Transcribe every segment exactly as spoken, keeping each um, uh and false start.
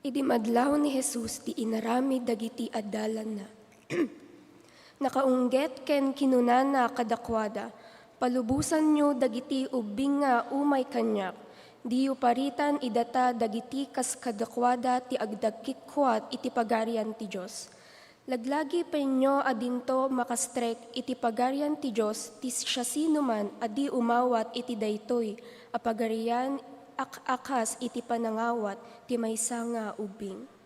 Idi madlaw ni Jesus ti inaramid dagiti adalanna, nakaungget ken kinunana kadakuada, "Palubosanyo dagiti ubbing nga umay kaniak. Diyo paritan idata dagiti kas kadakuada ti agdagkikkuat iti Pagarian ti Dios." Laglagi penyo a dinto makastrek iti Pagarian ti Dios ti siasinoman a di umawat iti daytoy a pagarian ak-, a kas iti panangawat ti maysa nga ubbing.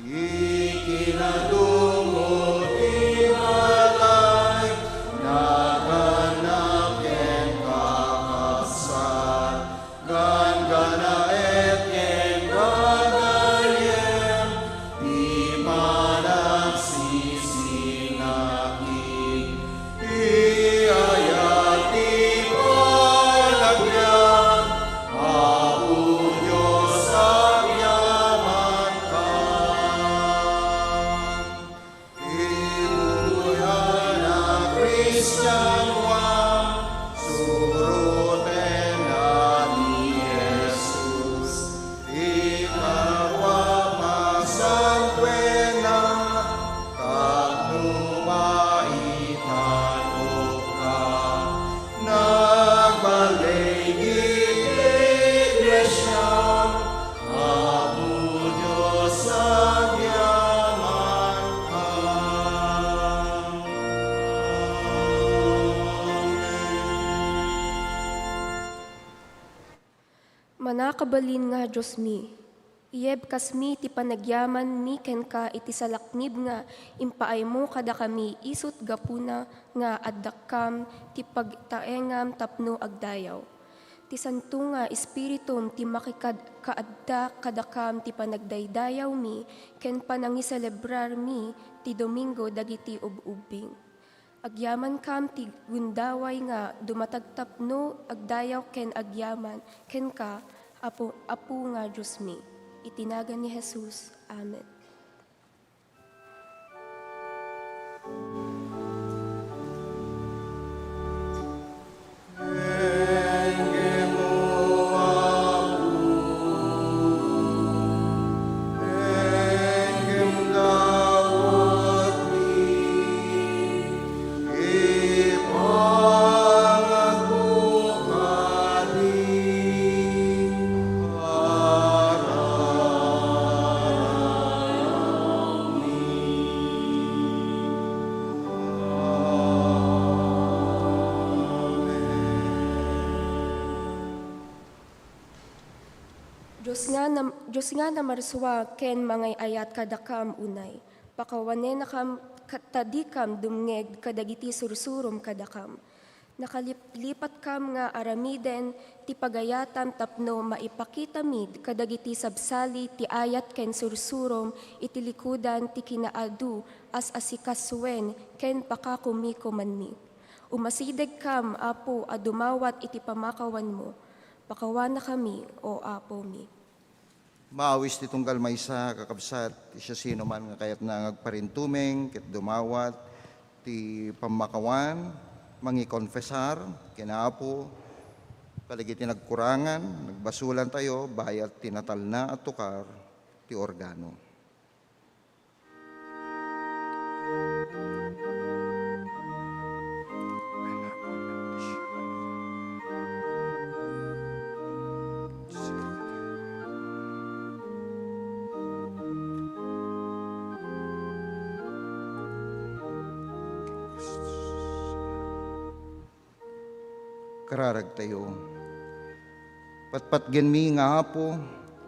Ti kinadummo ti balay, nagannak ken kakabsat, ganggannaet ken gagayem, ti panagsisinakin. Ti ayat ti panagbiag, Apo Dios, agyamanka. Ibubuyan a Kristianoan, suroten na ni Jesus. Ikaw a pasanguenna, tapno maitanokka. Nagbalik iti iglesia, Apo Dios, agyamanka. Amen. Mannakabalin nga Diosmi, iyebkasmi ti panagyamanmi kenka iti salaknib nga impaaymo kadakami, isut' gapuna nga addakkam ti pagtaengam tapno agdayaw. Ti Santo nga Espiritum ti makikad-, kaadda kadakam ti panagdaydayawmi ken panangiselebrarmi ti Domingo dagiti ub-ubbing. Agyamankam ti gundaway nga dumatag tapno agdayaw ken agyaman kenka, Apo, Apo nga Diosmi. Iti nagan ni Jesus. Amen. Dios nga nam-, Dios nga namarsua ken mangay-ayat kadakam unay, pakawanennakam ket ta dikam dumngeg kadagiti sursurom kadakam. Nakaliplipatkam nga aramiden ti pagayatam tapno maipakitami kadagiti sabsali ti ayat ken sursurom iti likudan ti kinaadu as asikasuen ken pakakumikumanmi. Umasidegkam, Apo, a dumawat iti pamakawanmo. Pakawanakami, O Apomi. Maawis ti tunggal maysa, kakabsat, ti siasinoman nga kayatna nga agparintumeng ket dumawat ti pammakawan, mangikonfesar ken Apo kadagiti nagkurangan. Nagbasolantayo bayat ti natalna a tukar ti organo. Kararagtayo. Patpatgenmi nga Apo,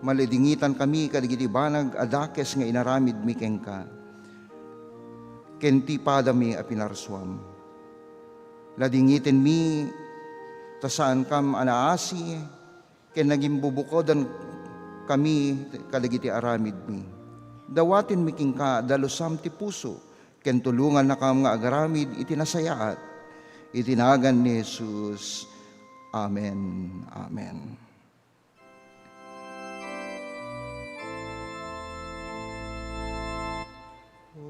maladingitankami kadagiti banag a dakes nga inaramidmi kenka, ken ti padami a pinarsuam. Ladingitenmi ta saankam a naasi, ken nagimbubukodan kami kadagiti aramidmi. Dawatenmi kenka, dalusam ti puso, ken tulongannakam nga agaramid iti nasayaat. Iti nagan ni Jesus. Amen. Amen.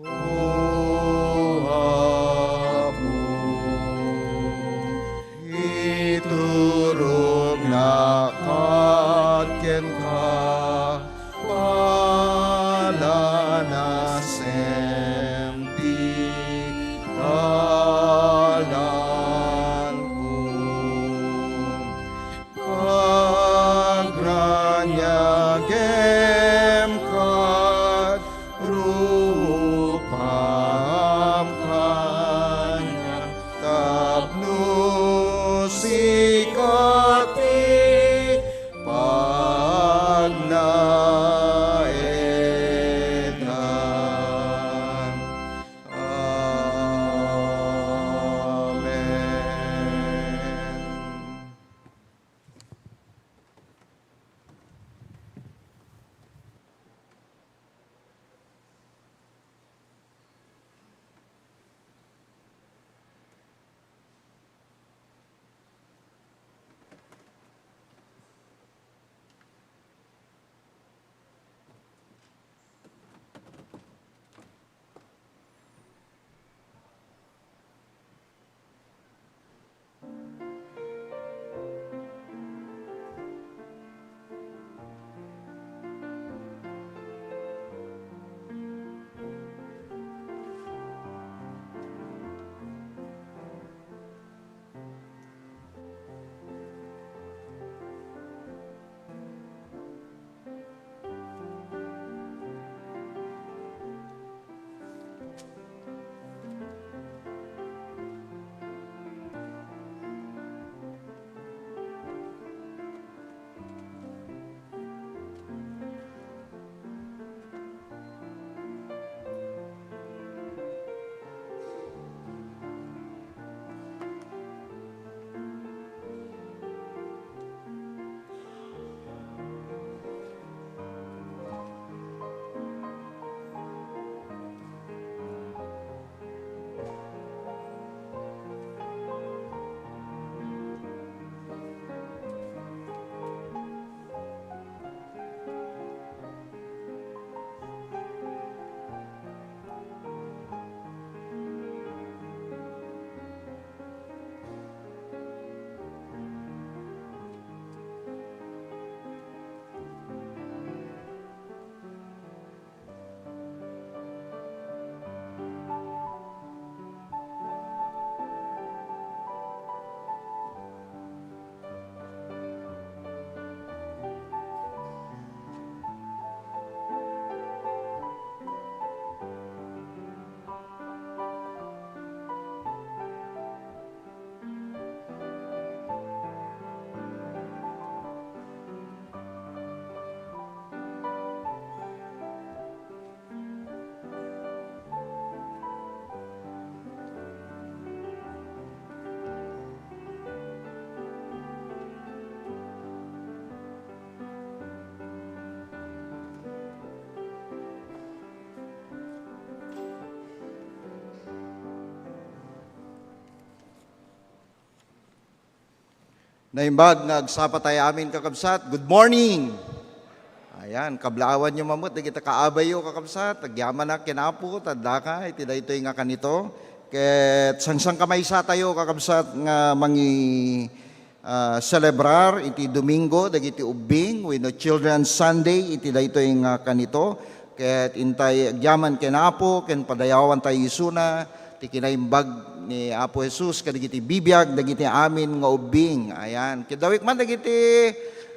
O Apo, iturognak kenka, palanasem ti dalanko. Pagraniagem ket rupam kaniak tapno sika ti pagnaedam. Amen. Naimbag nga agsapa tayo amin, kakabsat. Good morning! Ayan, kablaawan yo mamut, dagiti kaabayo, kakabsat. Agyamanak ken Apo, ta addaka iti daytoy nga kanito. Ket sangsangkamaysa tayo, kakabsat, nga mangi, ah, celebrar iti Domingo, dagiti ubbing, wenno Children's Sunday, iti daytoy nga kanito. Ket intay agyaman ken Apo, ken padayawan tayo isuna, ti kinaimbag ni Apo Jesus kadagiti bibiag dagiti amin nga ubbing. Ayan. Ket dawik man dagiti,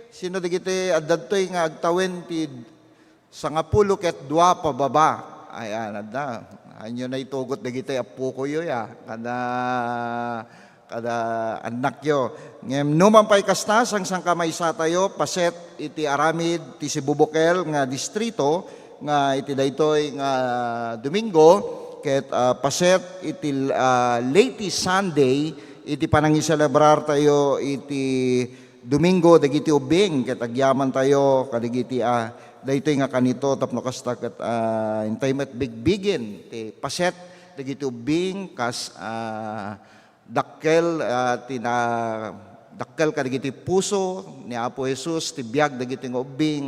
sino dagiti addadtoy nga agtawen ti sangapulo ket dua pababa. Ayan, adda. Anyo na itugot dagiti appokoyo, ya. Kada, kada annakyo. Ngem numan pay kasta, sangsangkamaysa tayo, paset iti aramid ti sibubukel nga distrito, nga iti daytoy nga Domingo, ket, ah, paset iti, ah, latest Sunday, iti panangiselebrar tayo iti Domingo dagiti ubbing, ket agyaman tayo kadagiti, ah, daytoy nga kanito tapno kasta ket, ah, intay met bigbigen ti paset dagiti ubbing kas, ah, dakkel, ah, ti na-, dakkel kadagiti puso ni Apo Jesus ti biag dagiti nga ubbing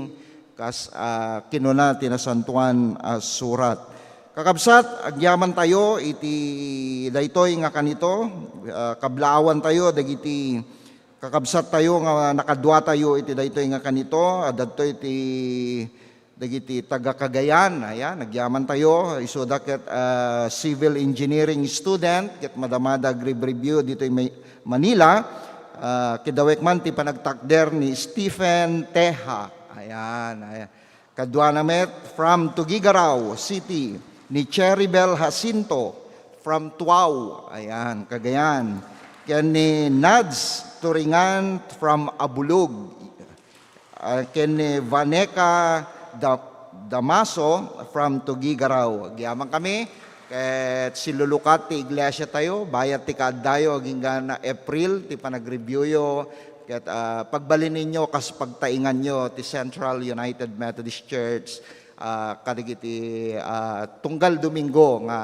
kas, ah, kinuna ti Nasantoan a Surat. Kakabsat, agyaman tayo iti daytoy nga kanito, ah, kablaawan tayo dagiti kakabsat tayo nga nakaduatayo iti daytoy nga kanito, adda iti dagiti taga Cagayan. Ayan, agyaman tayo. Isuda ket, ah, civil engineering student, ket madamada agrib-review ditoy May-, Manila. Ah, kidawek man ti panagtakder ni Stephen Teja. Ayan, ayan. Kaduana met from Tuguegarao City, ni Cheribel Jacinto from Tuao, ayan, Cagayan. Ken ni Nads Turingan from Abulug. Ah, ken ni Vaneca Da-, Damaso from Tuguegarao. Agyaman kami, ket silulukat ti iglesia tayo, bayat ti kaaddayo, agingga na April, ti panagreviewyo, ket, ah, pagbalininyo kas pagtainganyo ti Central United Methodist Church, ah, kadagiti, ah, tunggal Domingo nga,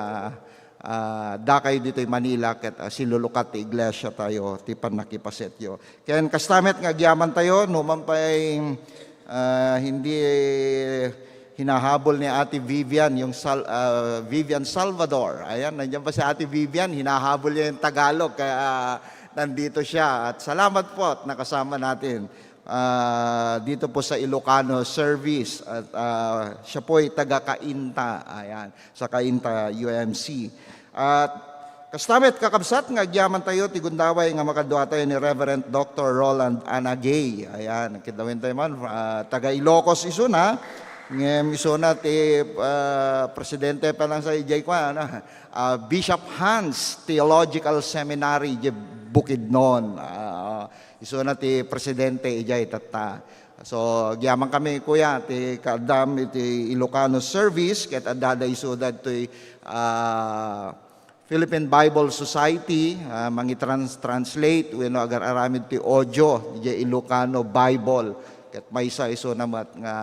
ah, dakayo ditoy Manila ket, ah, silulukat ti iglesia tayo, ti pannakipasetyo. Ken kasta met nga agyaman tayo, numan pay, ah, hindi hinahabol ni Ate Vivian, yung Sal-, ah, Vivian Salvador. Ayan, nandiyan pa si Ate Vivian, hinahabol niya yung Tagalog, kaya, ah, nandito siya. At salamat po at nakasama natin, ah, dito po sa Ilocano service. At, ah, siya po ay taga Cainta. Ayan, sa Cainta U M C. At kasta met, kakabsat, nga agyaman tayo ti gundaway nga makadua tayo ni Reverend Doctor Roland Anagay. Ayan, kidawin tayo man, ah, taga Ilocos isuna. Ngem isuna ti, ah, presidente pa lang sa ijay ko, ano, ah, Bishop Hans Theological Seminary, ijay Bukidnon. Ah, isuna ti presidente ijay tatta. So, agyaman kami, kuya, ti kaaddam iti Ilocano service, ket adda da isuda ditoy, ah, Philippine Bible Society, ah, mangitrans-, translate wenno agar-aramid ti audio idiay Ilocano Bible. Ket maysa isuna met nga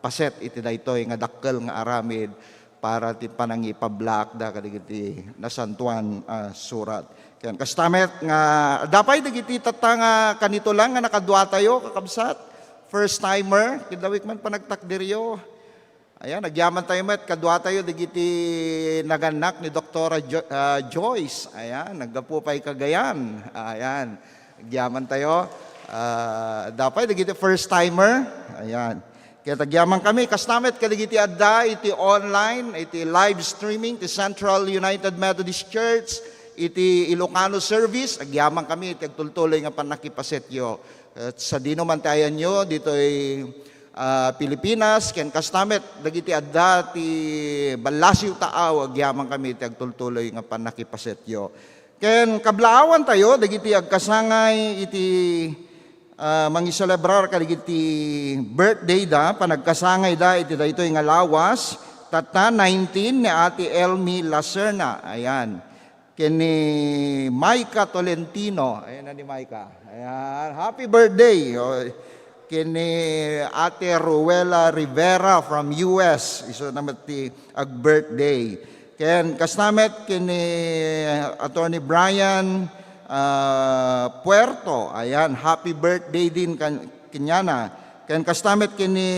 paset iti daytoy nga dakkel nga aramid para ti panangipablaakda kadagiti Nasantoan a Surat. Ken kasta met nga adda pay dagiti tatta nga kanito lang nga nakaduatayo, kakabsat. First timer, kidawik man panagtakderyo. Ayan, agyaman tayo met, kadua tayo, dagiti nagannak ni Doktora Jo-, ah, Joyce. Ayan, naggapu pay Cagayan. Ayan, agyaman tayo. Ah, adda pay, dagiti first timer. Ayan. Ket agyaman kami, kasta met, kadagiti adda iti online, iti live streaming, ti Central United Methodist Church, iti Ilocano service, agyaman kami, iti agtultuloy nga pannakipasetyo. Et sadino man ti ayanyo, ditoy ah, Pilipinas, ken kasta met dagiti adda ti ballasiw taaw, agyaman kami iti agtultuloy nga pannakipasetyo. Ken kablaawan tayo dagiti agkasangay iti, ah, mangiselebrar kadagiti birthday da, panagkasangay da iti daytoy nga lawas, tatta nineteen ni Ate Elmi Lacerna. Ayan. Ken ni Micah Tolentino. Ayan na ni Micah. Ayan. Happy birthday. O, ken ni Ate Ruela Rivera from U S. Isu na met ti ag-birthday. Ken kasta met ken ni Attorney Brian, ah, Puerto. Ayan, happy birthday din kan-, kaniana. Ken kasta met ken ni,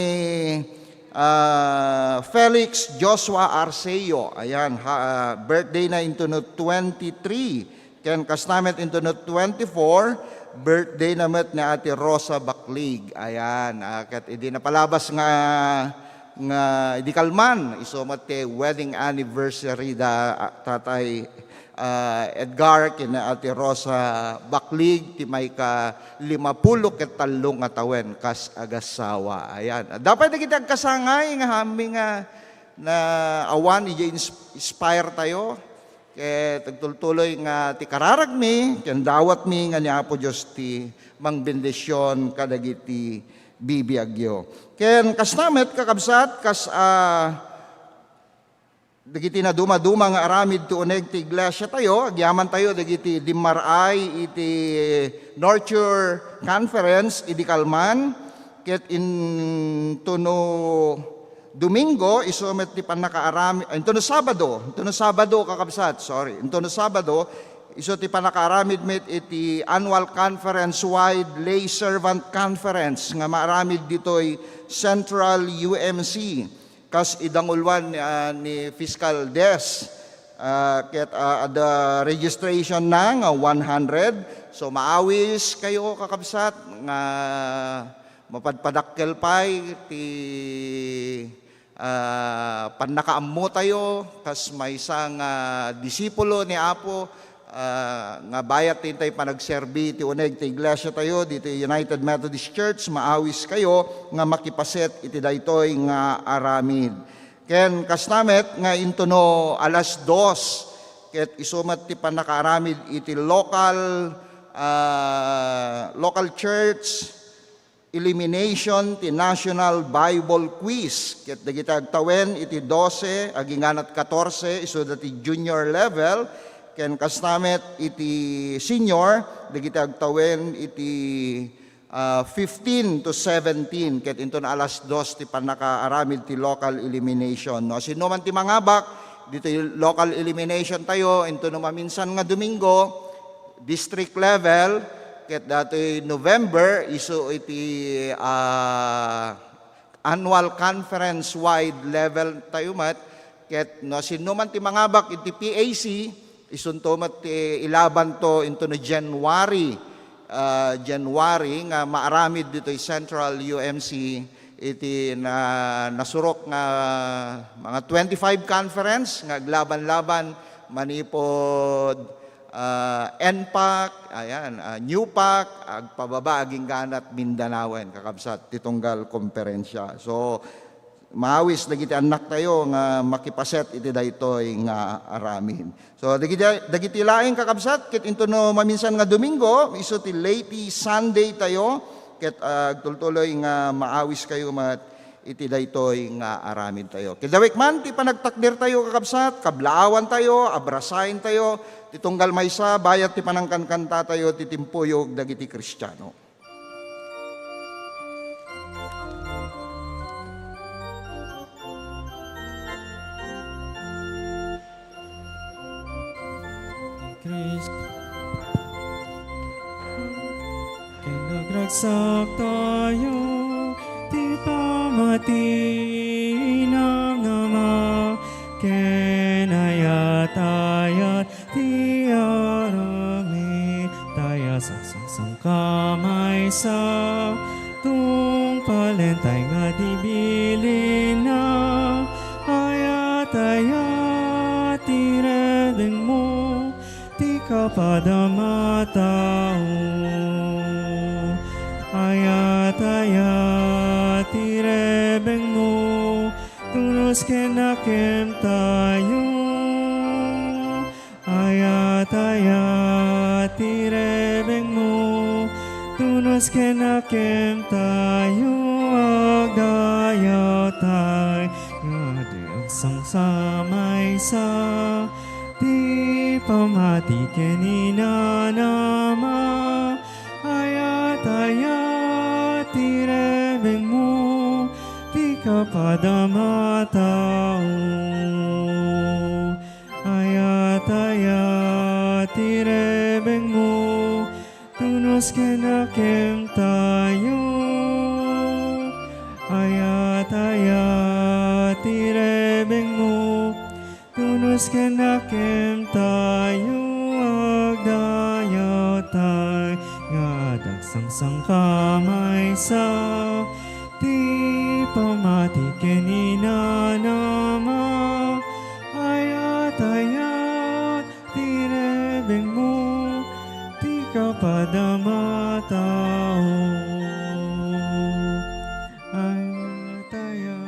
ah, Felix Joshua Arceo. Ayan, ha-, ah, birthday na intono twenty-three. Ken kasta met intono twenty-four, birthday na met ni Ate Rosa Baklig. Ayan, ah, ket idi napalabas nga, nga idi kalman, isu met ti wedding anniversary da, ah, Tatay ah, Edgar ken Ate Rosa Baklig ti maika limapulo ket tallo nga tawen kas agassawa. Ayan. Adda pay dagiti agkasangay nga amin nga naawan, idiay ins-, inspire tayo. Ket agtultuloy nga ti kararagmi ken dawatmi nga ni Apo Dios ti mangbendision kadagiti bibiagyo. Ken kasta met, kakabsat, kas, ah, dagiti nadumaduma nga aramid ti uneg ti iglesiatayo, agyamantayo dagiti dimmaray iti Nurture Conference idi kalman, ket intono Domingo, isu met ti pannakaaramid, ay, intono Sabado, intono Sabado, kakabsat, sorry, intono Sabado, isu ti pannakaaramid met iti Annual Conference Wide Lay Servant Conference nga maaramid ditoy Central U M C. Kas idanguluan, ah, ni Fiscal Des, ah, ket, ah, adda registration na nga one hundred. So, maawis kayo, kakabsat, nga mapadpadakkel pay ti, ah, pannakaammo tayo kas maysa nga disipulo ni Apo, ah, nga bayat ti intay panagserbi ti uneg ti iglesia tayo ditoy United Methodist Church, maawis kayo nga makipaset iti daytoy nga aramid. Ken kasta met nga intono alas dos, ket isu met ti pannakaaramid iti local, ah, local church, elimination ti National Bible Quiz ket dagiti agtawen iti dose agingga ket katorse isuda ti junior level ken kasta met iti senior dagiti agtawen iti, ah, fifteen to seventeen ket inton alas dos ti pannakaaramid ti local elimination. No, sino man ti mangabak ditoy local elimination tayo inton no maminsan nga Domingo, district level, ket datoy November, isu iti, ah, annual conference wide level tayo met, ket no sino man ti mangabak iti P A C, isunto met ti ilabanto into no January, ah, January nga maaramid ditoy Central U M C iti na-, nasurok nga mga twenty-five conference nga aglaban-laban manipod ah, N PAC, ayan, ah, NEWPAC, agpababa agingga ket Mindanaoan, kakabsat, ti tunggal komperensya. So, maawis dagiti annak tayo nga makipaset iti daytoy nga aramid. So, dagiti, dagiti laeng kakabsat, ket inton no maminsan nga Domingo, isu ti Leyte Sunday tayo, ket, ah, agtultuloy nga maawis kayo met iti daytoy nga aramid tayo. Ket dawek man ti panagtakder tayo, kakabsat, kablaawan tayo, abrasaen tayo, ti tunggal maysa, bayat ti panangkankanta tayo, ti timpuyog dagiti Kristiano. Cristo. Ken nagragsak tayo ti pamati nga Ama, ken ayat-ayat ti aramid tayo, sangsangkamaysa, tungpalen tayo nga di bilinna, ayat-ayat ti rebengmo, ti kapadam a tao. Ayat-ayat ti rebengmo, tunos ken nakem tayo. Ayat-ayat ti rebengmo, tunos ken nakem tayo. Agdayaw tayo, nga di agsangsamaysa. Ti pamati ken inanama, ayat-ayat ti rebengmo, ti kapadam a tao. Ayat-ayat ti rebengmo, Mas kanakem tayo, ayat-ayat ti rebengmo. Tunus kanakem tayo, agdayawtay nga agsangsangkamaysa. Ti pamati ken inanama, ayat-ayat ti rebengmo, ti kapadam a tao. Ayat-ayat.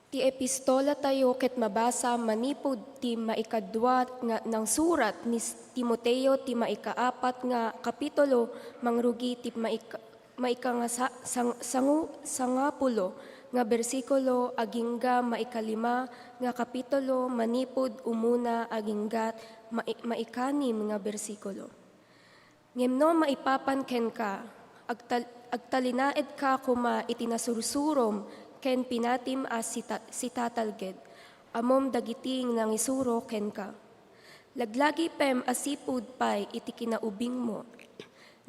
Ti epistolatayo ket mabasa manipud ti maikadua nga nangsurat ni Timoteo, ti maikaapat nga kapitulo, mangrugi ti maika-, maika nga sa-, sang-, sangu-, sangapulo nga bersikulo agingga maikalima nga kapitulo manipud umuna agingga mai-, maikanim nga bersikulo. Ngem no maipapan kenka, agtal-, agtalinaedka koma iti nasursurom ken pinatim a sita-, sitatalged. Ammom dagiti nangisuro kenka. Laglagipem a sipud pay iti kinaubingmo.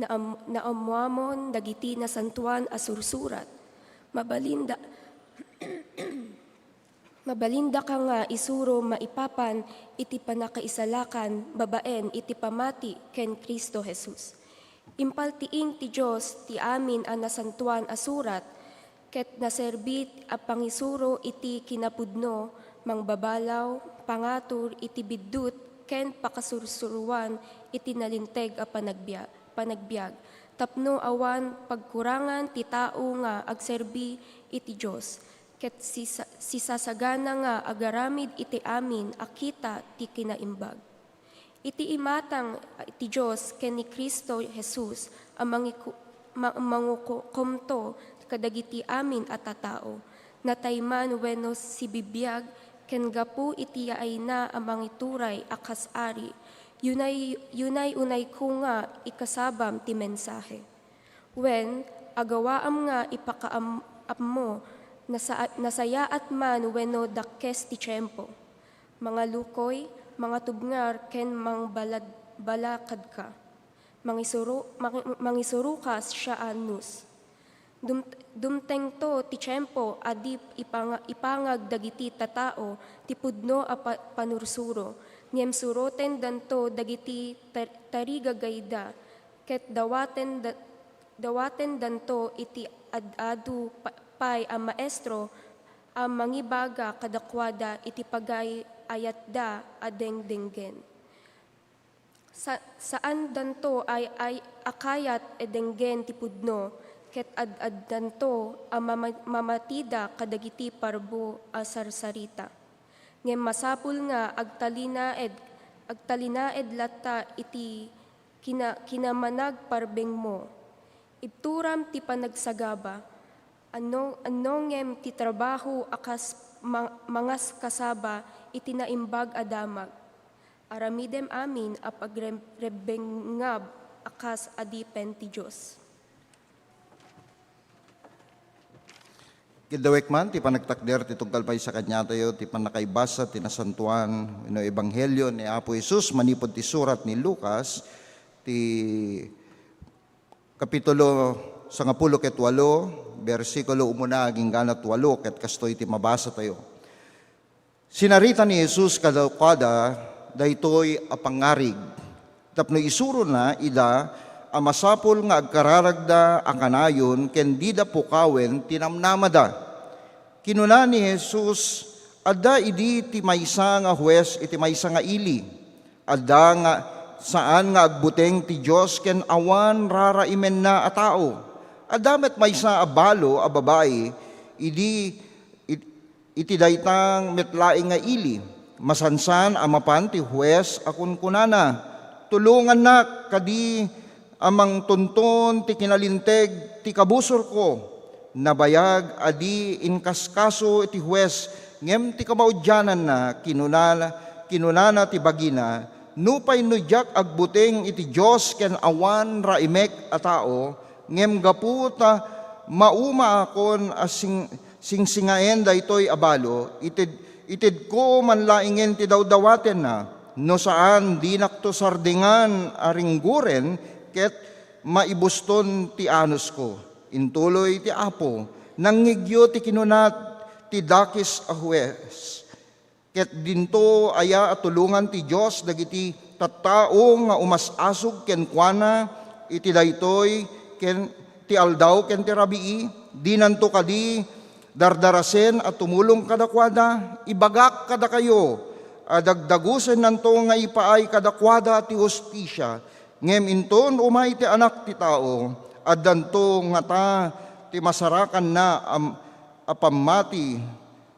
Naam-, naammuamon dagiti nasantoan a sursurat. Mabalinda-, Mabalindaka nga isuro maipapan iti pannakaisalakan babaen iti pamati ken Cristo Jesus. Impaltiing ti Dios ti amin a nasantoan a surat, ket naserbi a pangisuro iti kinapudno, mangbabalaw, pangatur iti biddut, ken pakasursuroan iti nalinteg a panagbiag, panagbiag, tapno awan pagkurangan ti tao nga agserbi iti Dios. Ket sisa-, sisasagana nga agaramid iti amin a kita ti kinaimbag. Iti imatang ti Dios ken ni Cristo Jesus a mangiku-, ma-, mangukomto kadagiti amin a tattao, natay man wenno sibibiag, ken gapu iti yaayna a mangituray a kas ari, yunay-, yunay-unayko nga ikasabam ti mensahe. Wen, agawaam nga ipakaam-, ammo, nasa-, nasayaat man wenno dakkes ti tiempo. Mangalukoy, mangatubngar, ken mangbalad-, balakadka. Mangisuro-, mangi-, mangisuroka siya a nus. Dum-, dumtengto ti tiempo a di ipanga-, ipangag dagiti tattao ti pudno a pa-, panursuro, ngem surotendanto dagiti tar-, tarigagayda, ket dawaten da-, dawatendanto iti ad-adu pa-, pay a maestro a mangibaga kadakuada iti pagay-ayatda a dengdenggen. Sa-, saandanto ay, ay a kayat a denggen ti pudno, ket ad-addanto a mama-, mamatida kadagiti parbo a sarsarita. Ngem masapul nga agtalinaed, agtalinaed latta iti kina-, kinamanagparbengmo. Ibturam ti panagsagaba. Anno-, anno ngem ti trabaho a kas ma-, mangaskasaba iti naimbag a damag. Aramidem amin a pagrebbengngab a kas adipen ti Dios. Ket dawek man ti panagtakder ti tunggal maysa kaniatayo ti pannakaibasa ti nasantoan wenno ebanghelio ni Apo Jesus manipud ti surat ni Lucas, ti kapitulo sangapulo ket walo, bersikulo umuna agingga tualo, ket kastoy ti mabasatayo. Sinarita ni Jesus kadakuada daytoy a pangngarig tapno isurona ida a masapul nga agkararagda a kanayon ken dida pukawen ti namnamada. Kinuna ni Jesus, "Adda idi ti maysa nga hues iti maysa nga ili. Adda nga saan nga agbuteng ti Dios ken awan raraimenna a tao. Adda met maysa a balo a babai idi it-, iti dayta met laeng nga ili. Masansan a mapan ti hues a kunkunana, "Tulongannak kadi a mangtunton ti kinalinteg ti kabusorko." Nabayag a di inkaskaso ti hues, ngem ti kamaudiananna, kinuna, kinunana ti bagina, "Nupay no diak agbuteng iti Dios ken awan raimek a tao, ngem gapu ta maumaakon a sing-, singsingaen daytoy a balo, ited-, itedko man laengen ti dawdawatenna. No saan, dinakto sardingan a ringgoren ket maibuston ti anusko." Intuloy ti Apo, "Nangngegyo ti kinuna ti dakes a hues. Ket dinto aya a tulongan ti Dios dagiti tattao nga umas-asug kenkuana iti daytoy ken ti aldaw ken ti rabii? Dinanto kadi dardarasen a tumulong kadakuada? Ibagak kadakayo a dagdagusennanto nga ipaay kadakuada ti hustisia. Ngem inton umay ti Anak ti Tao, addanto ngata ti masarakanna a, a pammati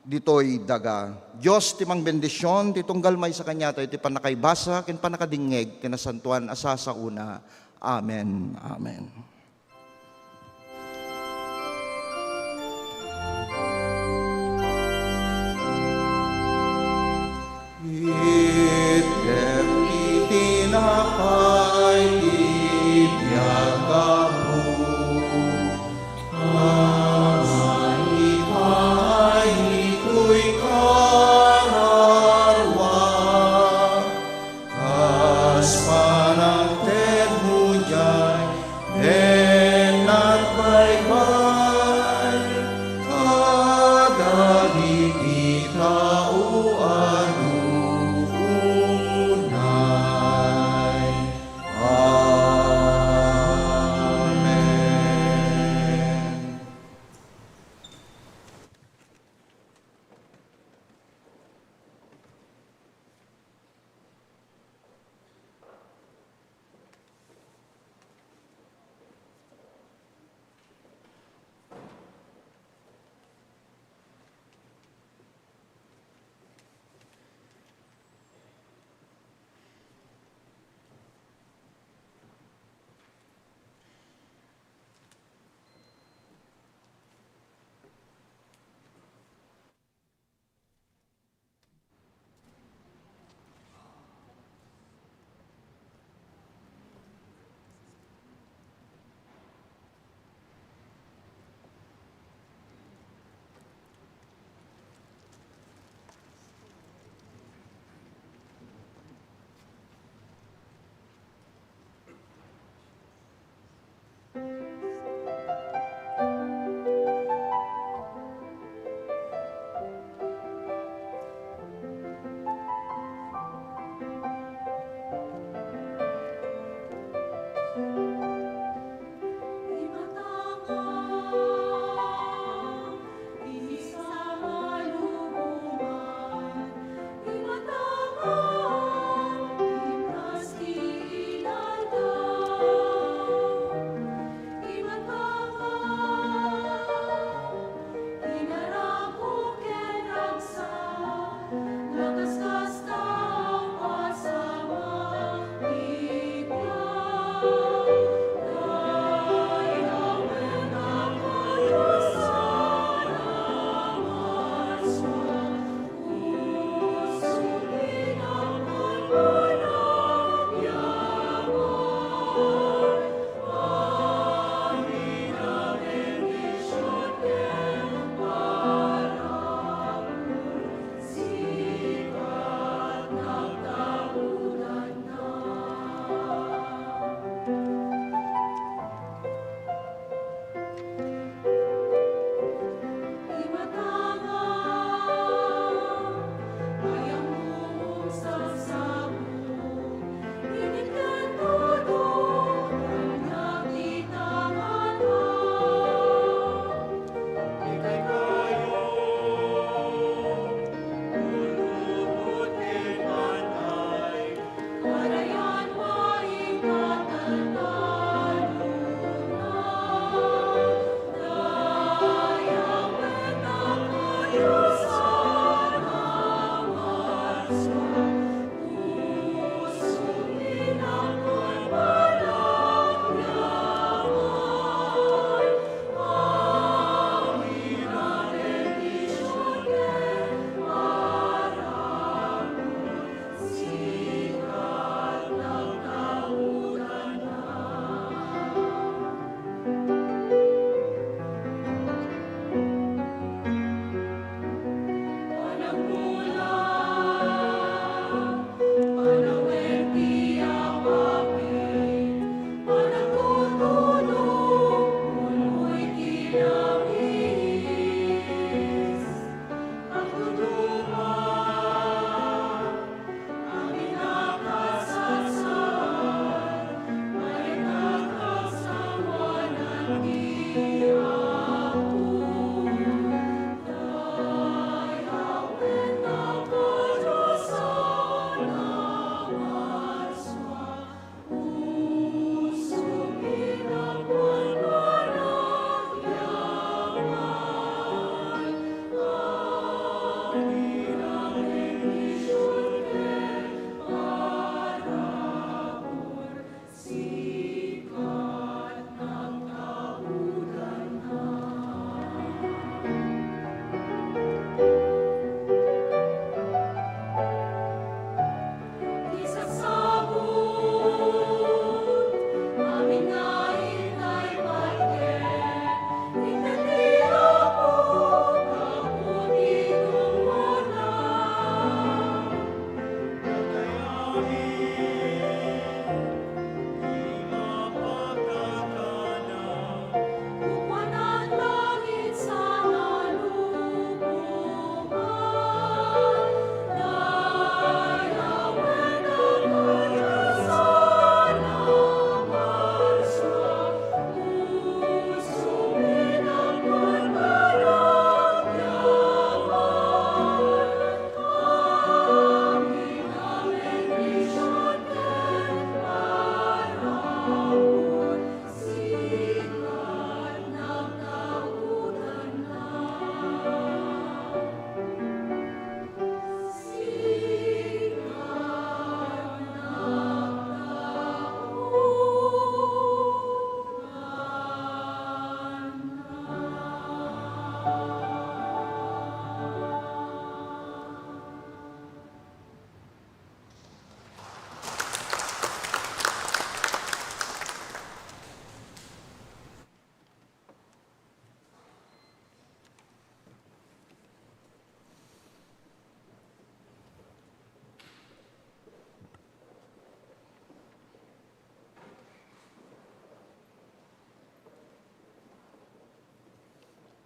ditoy daga." Dios ti mangbendision ti tunggal maysa kaniatayo ti pannakaibasa ken pannakadingngeg ken nasantoan a sasaona. Amen. Amen. Itdek ti tinapay ti biag a Apo, a maipaay ditoy kararua, kas panangtedmo diay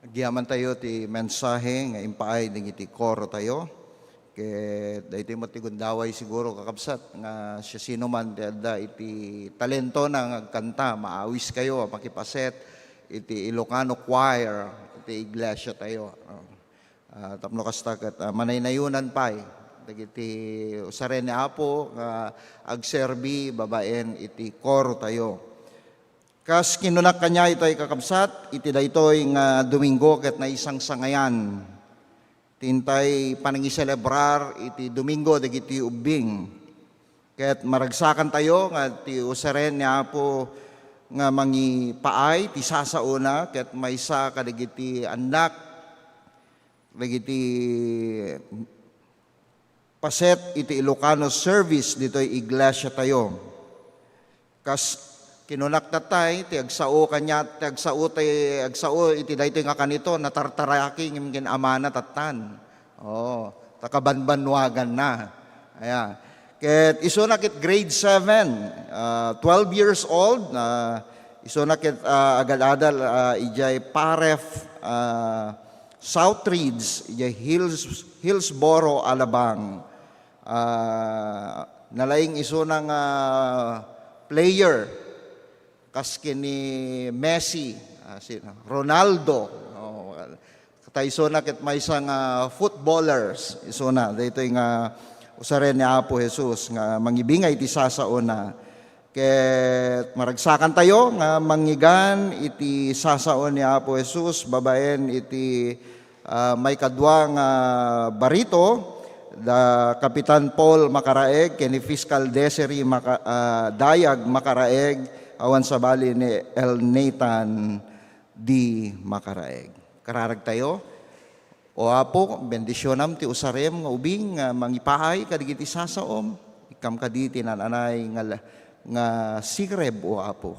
Agyaman tayo ti mensahe nga impaay dagiti koro tayo. Ket daytoy met ti gundaway siguro, kakabsat, nga siasinoman ti adda iti talentona nga agkanta, maawis kayo a makipaset iti Ilocano Choir iti iglesia tayo. Ah, tapno kasta ket, ah, manaynayonan pay dagiti usaren ni Apo nga agserbi babaen iti koro tayo. Kas kinunak kaniay tay kakabsat, iti daytoy nga Domingo ket naisangsangayan ti intay panangiselebrar iti Domingo dagiti ubbing. Ket maragsakan tayo nga ti usaren ni Apo nga mangipaay ti sasaona ket maysa kadagiti annak dagiti paset iti Ilocano service ditoy iglesia tayo. Kas kinunak tatay, ti agsao kaniat, ti agsao, ti agsao iti daytoy nga kanito, natartaraki ngem ken amana tattan. Oh, ta kabanbannuaganna. Aya. Ket isuna ket grade seven, ah, twelve years old, ah, isuna ket, ah, agadadal, ah, idiay Paref, ah, Southridge, idiay Hills-, Hillsboro, Alabang. Ah, nalaing isuna nga player, kas ken ni Messi, ah, si Ronaldo. Oh, ta isuna ket maysa nga footballers, isuna. Daytoy nga usaren ni Apo Jesus nga mangibingay ti sasaona. Ket maragsakan tayo nga mangngegan iti sasaon ni Apo Jesus babaen iti, ah, maikadua nga barito, da Kapitan Paul Makaraeg ken ni Fiscal Desiree Maka-, ah, Dayag Makaraeg, awan sabali ni El Nathan D. Makaraeg. Kararag tayo. O Apo, bendisionam ti usarem nga ubing nga mangipaay kadagiti sasaom. Ikkam kadi ti naan-anay nga la-, nga sireb, O Apo.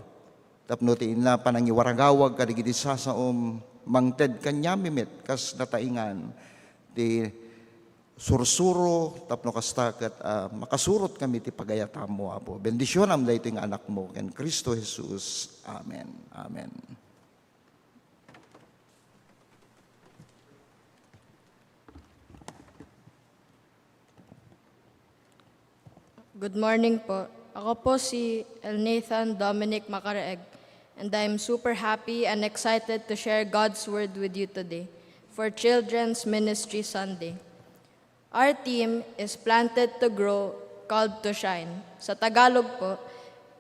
Tapno ti inna panangiwaragawag kadagiti sasaom, mangted kaniami met kas nataingan ti sursuro, tapno kasta ket, ah, makasurotkami ti pagayatam, O Apo. Bendisionam daytoy nga anakmo, ken Cristo Jesus. Amen. Amen. Good morning po. Ako po si El Nathan Dominic Macaraeg, and I'm super happy and excited to share God's Word with you today for Children's Ministry Sunday. Our theme is Planted to Grow, Called to Shine. Sa Tagalog po,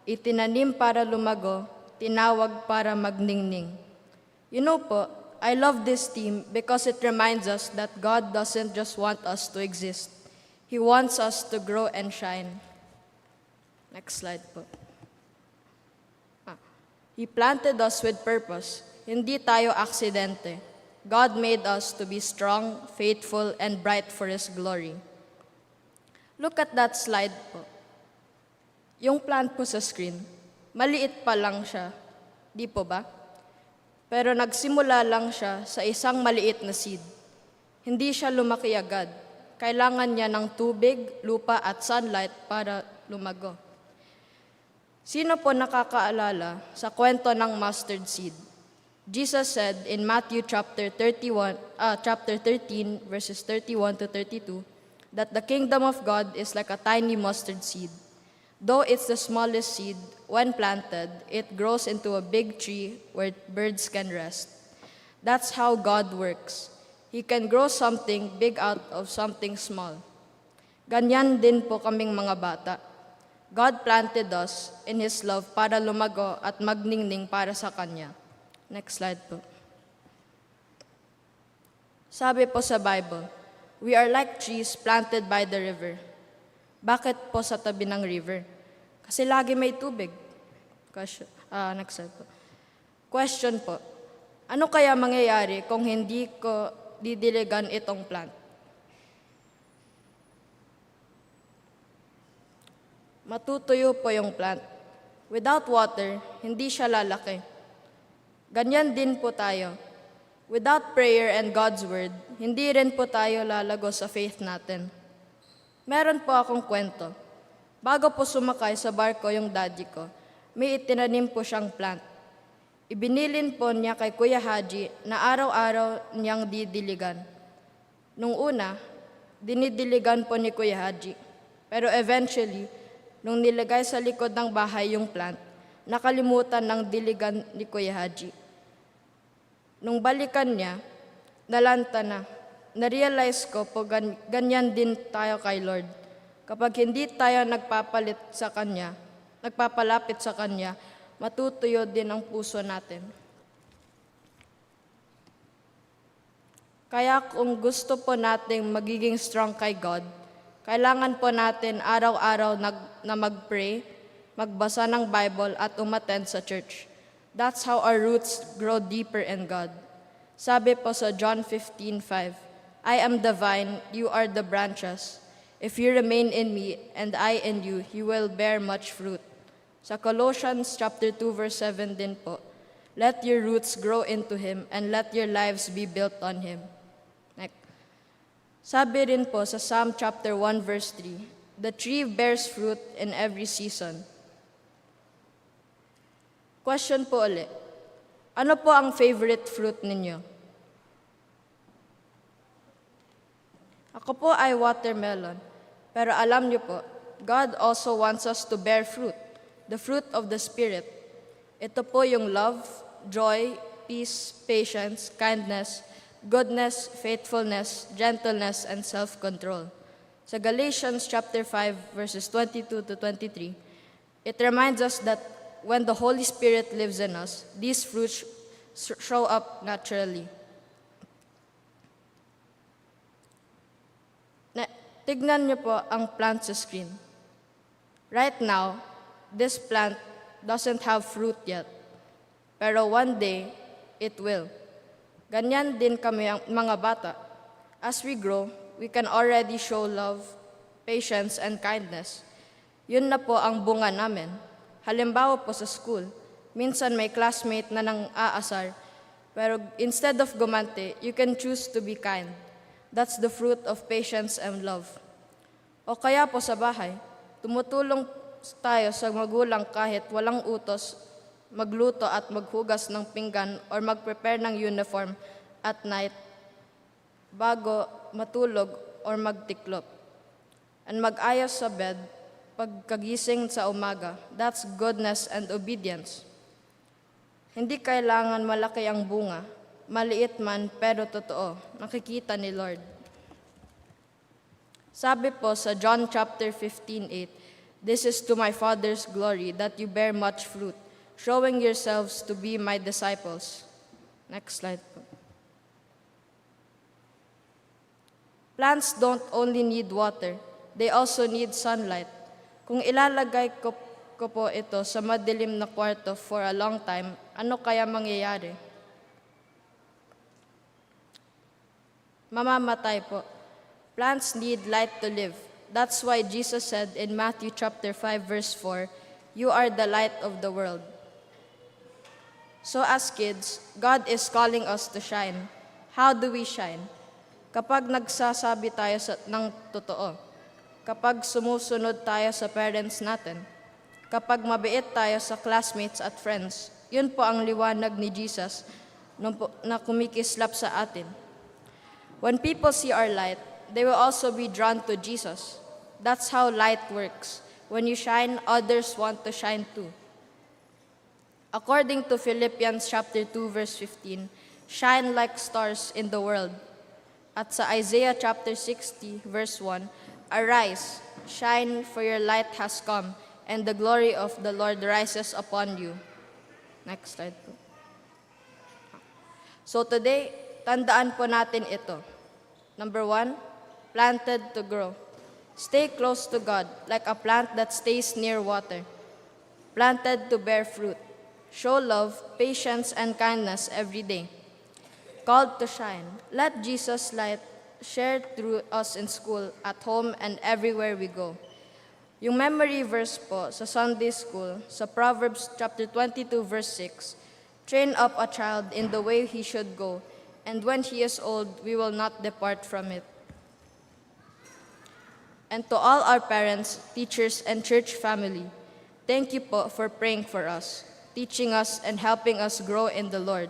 itinanim para lumago, tinawag para magningning. You know po, I love this theme because it reminds us that God doesn't just want us to exist. He wants us to grow and shine. Next slide po. Ah, He planted us with purpose. Hindi tayo aksidente. God made us to be strong, faithful, and bright for His glory. Look at that slide po. Yung plant po sa screen, maliit pa lang siya. Di po ba? Pero nagsimula lang siya sa isang maliit na seed. Hindi siya lumaki agad. Kailangan niya ng tubig, lupa, at sunlight para lumago. Sino po nakakaalala sa kwento ng mustard seed? Jesus said in Matthew chapter thirty-one, ah, chapter thirteen, verses thirty-one to thirty-two, that the kingdom of God is like a tiny mustard seed. Though it's the smallest seed, when planted, it grows into a big tree where birds can rest. That's how God works. He can grow something big out of something small. Ganyan din po kaming mga bata. God planted us in His love para lumago at magningning para sa Kanya. Next slide po. Sabi po sa Bible, "We are like trees planted by the river." Bakit po sa tabi ng river? Kasi lagi may tubig. Question, ah, next slide po. Question po, ano kaya mangyayari kung hindi ko didiligan itong plant? Matutuyo po yung plant. Without water, hindi siya lalaki. Ganyan din po tayo. Without prayer and God's Word, hindi rin po tayo lalago sa faith natin. Meron po akong kwento. Bago po sumakay sa barko yung daddy ko, may itinanim po siyang plant. Ibinilin po niya kay Kuya Haji na araw-araw niyang didiligan. Nung una, dinidiligan po ni Kuya Haji. Pero eventually, nung nilagay sa likod ng bahay yung plant, nakalimutan ng diligan ni Kuya Haji. Nung balikan niya, nalanta na. Na-realize ko po gan-, ganyan din tayo kay Lord. Kapag hindi tayo nagpapalit sa Kanya, nagpapalapit sa Kanya, matutuyo din ang puso natin. Kaya kung gusto po nating magiging strong kay God, kailangan po natin araw-araw nag-, na mag-pray, magbasa ng Bible at umattend sa church. That's how our roots grow deeper in God. Sabi po sa John fifteen five, "I am the vine, you are the branches. If you remain in me and I in you, you will bear much fruit." Sa Colossians chapter two verse seven din po, "Let your roots grow into him and let your lives be built on him." Next. Sabi rin po sa Psalm chapter one verse three, "The tree bears fruit in every season." Question po uli, ano po ang favorite fruit ninyo? Ako po ay watermelon. Pero alam niyo po, God also wants us to bear fruit, the fruit of the Spirit. Ito po yung love, joy, peace, patience, kindness, goodness, faithfulness, gentleness, and self-control. Sa Galatians chapter five, verses twenty-two to twenty-three, it reminds us that when the Holy Spirit lives in us, these fruits sh-, show up naturally. Na, tignan niyo po ang plant sa screen. Right now, this plant doesn't have fruit yet. Pero one day, it will. Ganyan din kami ang mga bata. As we grow, we can already show love, patience, and kindness. Yun na po ang bunga namin. Halimbawa po sa school, minsan may classmate na nang-aasar, pero instead of gumanti, you can choose to be kind. That's the fruit of patience and love. O kaya po sa bahay, tumutulong tayo sa magulang kahit walang utos, magluto at maghugas ng pinggan or mag-prepare ng uniform at night bago matulog or magtiklop. And mag-ayos sa bed pagkagising sa umaga. That's goodness and obedience. Hindi kailangan malaki ang bunga, maliit man pero totoo, nakikita ni Lord. Sabi po sa John chapter fifteen eight, "This is to my Father's glory, that you bear much fruit, showing yourselves to be my disciples." Next slide po. Plants don't only need water, they also need sunlight. Kung ilalagay ko, ko po ito sa madilim na kwarto for a long time, ano kaya mangyayari? Mamamatay po. Plants need light to live. That's why Jesus said in Matthew chapter five verse four, "You are the light of the world." So as kids, God is calling us to shine. How do we shine? Kapag nagsasabi tayo sa, ng totoo. Kapag sumusunod tayo sa parents natin. Kapag mabait tayo sa classmates at friends. Yun po ang liwanag ni Jesus nung po, na kumikislap sa atin. When people see our light, they will also be drawn to Jesus. That's how light works. When you shine, others want to shine too. According to Philippians chapter two verse fifteen, "Shine like stars in the world." At sa Isaiah chapter sixty verse one, "Arise, shine, for your light has come, and the glory of the Lord rises upon you." Next slide po. So today, tandaan po natin ito. Number one, planted to grow. Stay close to God like a plant that stays near water. Planted to bear fruit. Show love, patience, and kindness every day. Called to shine. Let Jesus' light share through us in school, at home, and everywhere we go. Yung memory verse po sa Sunday school, sa Proverbs chapter twenty-two verse six, "Train up a child in the way he should go, and when he is old, we will not depart from it." And to all our parents, teachers, and church family, thank you po for praying for us. teaching us and helping us grow in the Lord.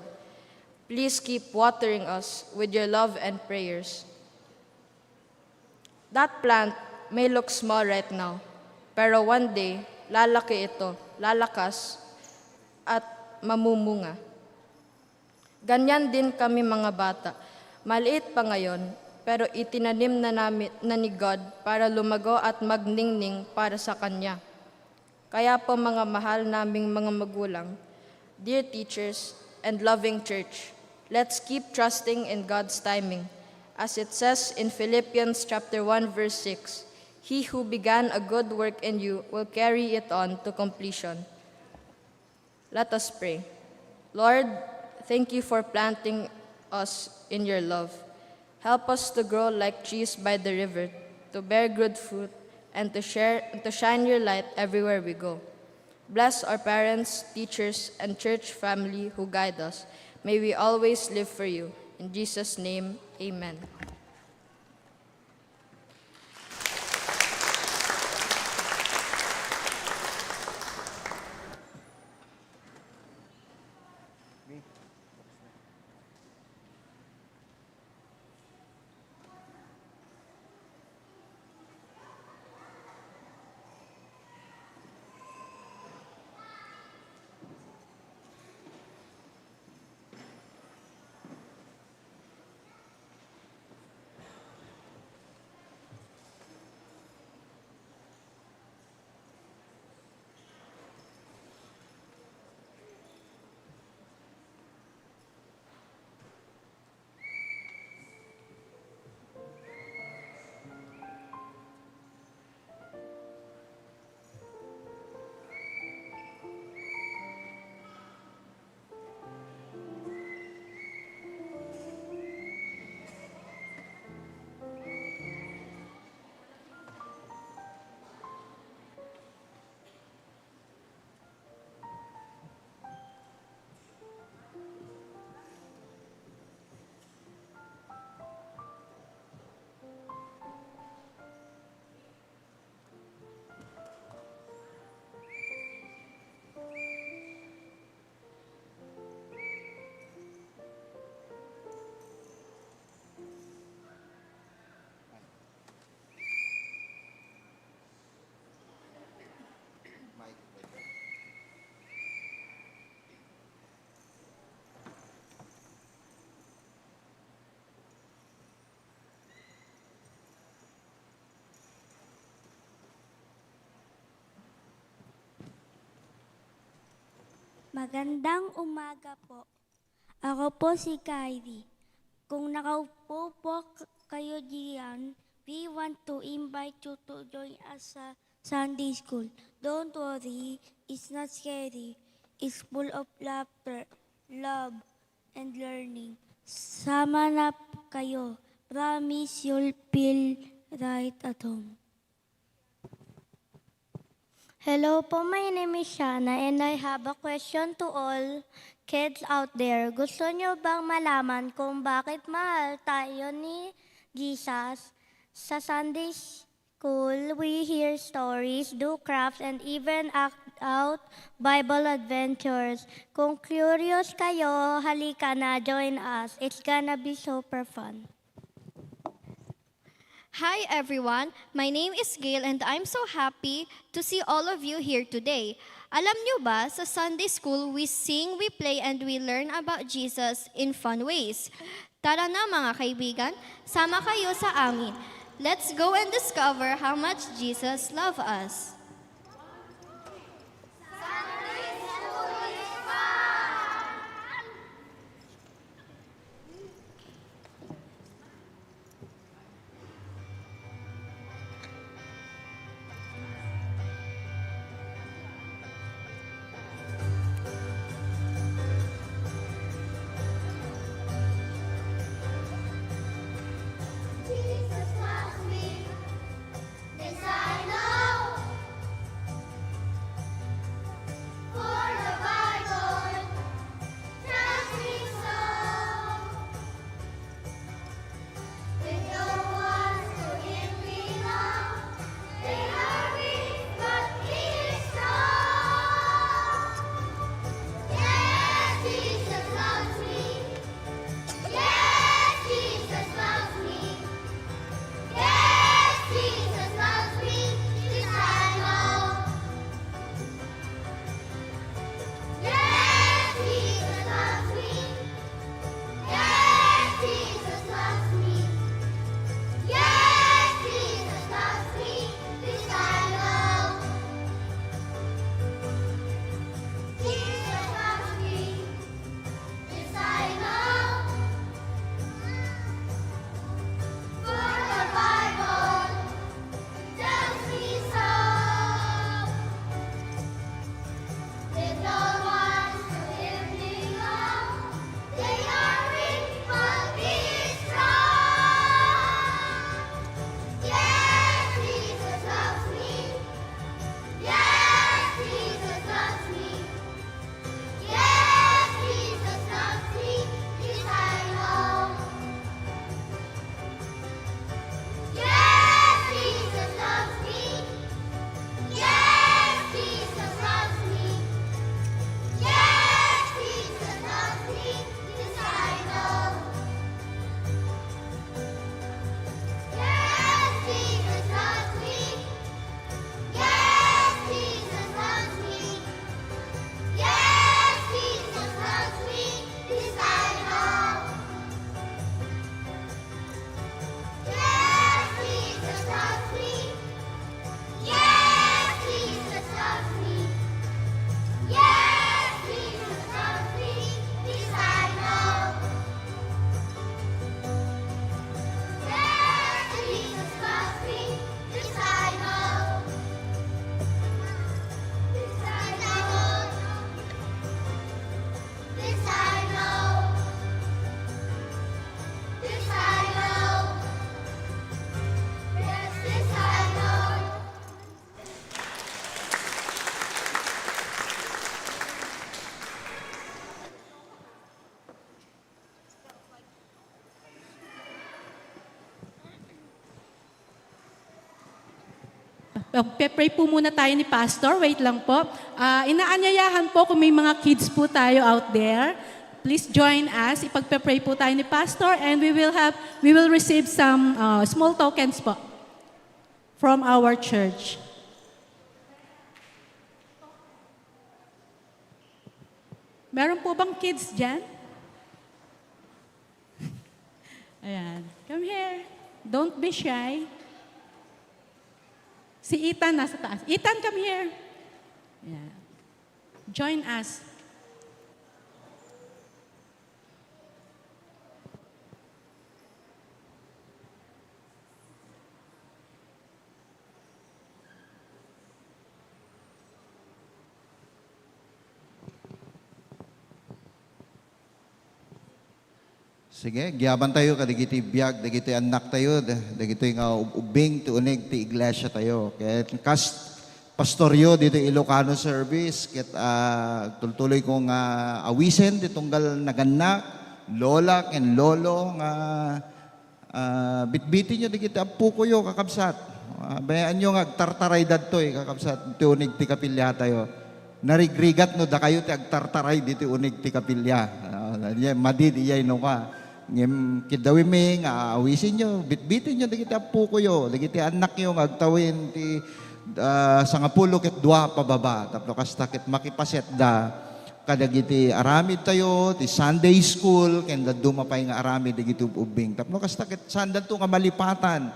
Please keep watering us with your love and prayers. That plant may look small right now, pero one day, lalaki ito, lalakas, at mamumunga. Ganyan din kami mga bata. Maliit pa ngayon, pero itinanim na namin na ni God para lumago at magningning para sa Kanya. Kaya po, mga mahal naming mga magulang, dear teachers, and loving church, let's keep trusting in God's timing. As it says in Philippians chapter one, verse six, "He who began a good work in you will carry it on to completion." Let us pray. Lord, thank you for planting us in your love. Help us to grow like trees by the river, to bear good fruit, and to share and to shine your light everywhere we go. Bless our parents, teachers, and church family who guide us. May we always live for you. In Jesus' name, amen. Magandang umaga po. Ako po si Kylie. Kung nakaupo po k-, kayo diyan, we want to invite you to join us sa Sunday school. Don't worry, it's not scary. It's full of laughter, love, and learning. Sama na kayo. Promise you'll feel right at home. Hello po, my name is Shana and I have a question to all kids out there. Gusto niyo bang malaman kung bakit mahal tayo ni Jesus? Sa Sunday school, we hear stories, do crafts, and even act out Bible adventures. Kung curious kayo, halika na, join us. It's gonna be super fun. Hi everyone, my name is Gail and I'm so happy to see all of you here today. Alam niyo ba, sa Sunday school, we sing, we play, and we learn about Jesus in fun ways. Tara na mga kaibigan, sama kayo sa amin. Let's go and discover how much Jesus loves us. Magpe-pray po muna tayo ni Pastor. Wait lang po. Ah, inaanyayahan po kung may mga kids po tayo out there. Please join us. Ipagpe-pray po tayo ni Pastor and we will have, we will receive some ah, small tokens po from our church. Meron po bang kids dyan? Ayan. Come here. Don't be shy. Si Ethan nasa taas. Ethan, come here. Ayan. Join us. Sige, agyaman tayo kadagiti biag, dagiti annak tayo, da-, dagitoy nga ub-, ubbing ti uneg ti iglesia tayo. Ket kas pastoryo dito Ilocano service, ket ah, tultuloy ko nga awisen ti tunggal nagannak, lola ken lolo nga Ah, bitbitinyo dagiti appokoyo, kakabsat. Ah, bayaanyo nga agtartaray dadtoy, kakabsat, ti uneg ti kapiliatayo. Narigrigat no dakayo ti agtartaray diti uneg ti kapilia. Ah, madi, iyay no ka. Ngem, kidawimi nga awisinyo, bitbitinyo dagiti appokoyo, dagiti annakyo nga agtawin ti ah, sangapulo ket dua pababa. Tapno kasta ket makipasetda kadagiti aramid tayo, ti Sunday school, ken dadduma pay nga aramid dagiti ub-ubbing. Tapno kasta ket saandanto nga malipatan,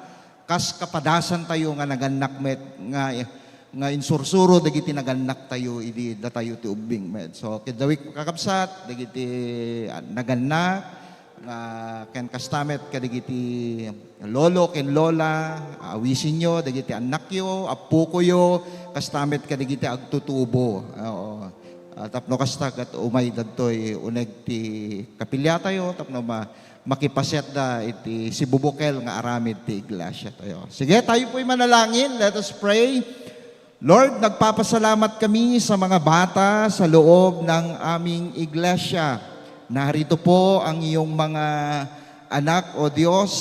kas kapadasan tayo nga nagannak met, nga, nga insursuro dagiti nagannak tayo, idi datayo ti ubbing met. So, kidawik kakabsat, dagiti, ah, nagannak, nga ken kasta met kadagiti lolo ken lola, awisinyo dagiti annakyo, appokoyo, kasta met kadagiti agtutubo. Oo. Ah, tapno kasta ket umay dadtoy uneg ti kapiliatayo tapno ma-, makipasetda iti sibubukel nga aramid ti iglesia tayo. Sige, tayo po'y manalangin. Let us pray. Lord, nagpapasalamat kami sa mga bata sa loob ng aming iglesia. Narito po ang iyong mga anak, O Diyos.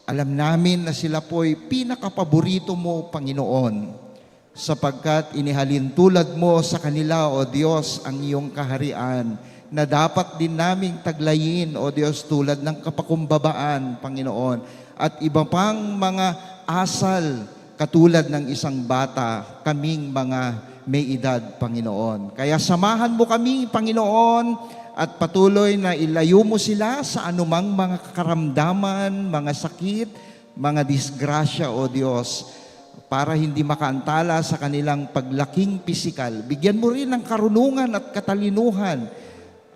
Alam namin na sila po'y pinakapaborito mo, Panginoon, sapagkat inihalin tulad mo sa kanila, O Diyos, ang iyong kaharian na dapat din naming taglayin, O Diyos, tulad ng kapakumbabaan, Panginoon, at iba pang mga asal katulad ng isang bata, kaming mga may edad, Panginoon. Kaya samahan mo kami, Panginoon, at patuloy na ilayo mo sila sa anumang mga karamdaman, mga sakit, mga disgrasya, O Diyos, para hindi makaantala sa kanilang paglaking pisikal. Bigyan mo rin ng karunungan at katalinuhan